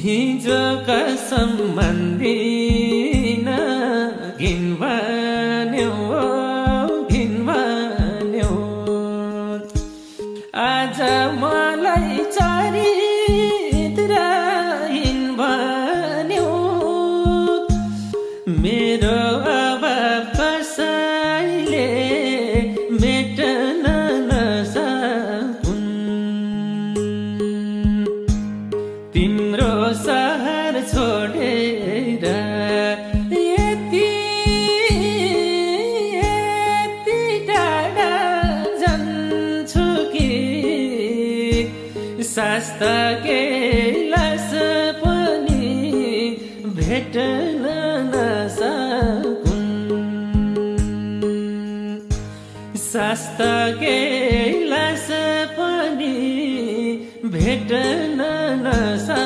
हिजो कसम भन्दिन घिन भन्यो आज मलाई चरित्रहीन भन्यो मेरो अभाव कसैले मेट्न नसकुन् तिम्रो सहर छोडेर यति टाढा जान्छु कि शास्ता कैलाश पनि भेट्न नसकुन् शास्ता कैलाश पनि भेट्न नसकुन्